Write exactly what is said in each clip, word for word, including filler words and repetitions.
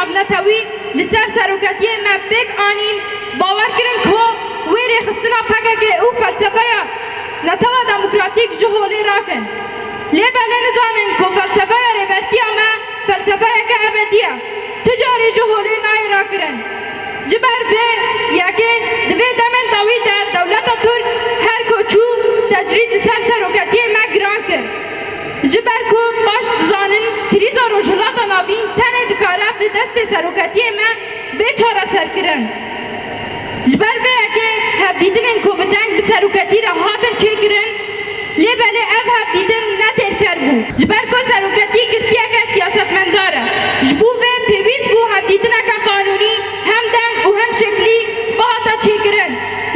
navnetewî li ser seroketiyê me pêk anîn, bawer kirin ku wê rêxistina P K K û felsefeya netewa demokratîk ji holê rakin. Lê belê nizanin ku felsefeya rêbertiya me felsefeyeke ebedî ye. Tu carî ji holê nayê rakirin. Ji ber vê yekê di vê demên dawî de dewleta Tirk her ku çû tecrîd li ser seroketiyê me giran kir. Ji ber ku baş dizanin krîza Rojhilata Navîn tenê dikare bi destê seroketiyê me bê çareserkirin. Ji ber vê yekê hevdîtinên ku bi deng bi seroketî re hatin çêkirin, lê belê ev hevdîtin ne têrker bû. Ji ber ku seroketî girtiyeke siyasetmendar e. Ji bo vê pêwîst bû hevdîtineke qanûnî hem deng û hem şeklî bihata çêkirin.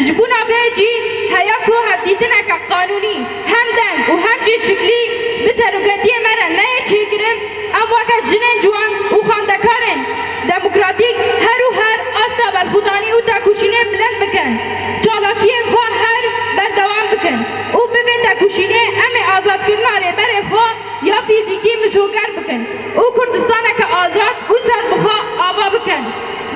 Ji bona vê jî heya ku hevdîtineke qanûnî hem deng û hem jî şeklî bi seroketiyê me re neyê çêkirin, em weke jinên ciwan û xwendekarên demokratîk her û her asta berxwedanî û tekoşînê bilind bikin. Çalakiyên xwe her berdewam bikin û bi vê tekoşînê em ê azadkirina rêberê xwe ya fîzîkî misoger bikin û Kurdistaneke azad û serbixwe ava bikin.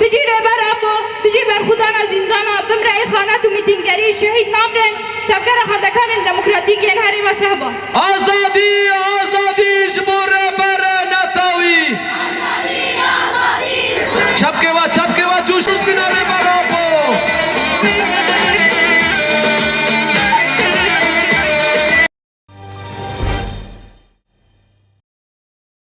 Bijî Rêber Apo, bijî berxwedana zîndana, bimre îxanet û mîtîngerî, şehîd namrên tevgera xwendekarên demokratîk yên herêma Şehba. Azadî, azadî ji bo Rêber Netewî! Çepkê we, çepkê we, coş!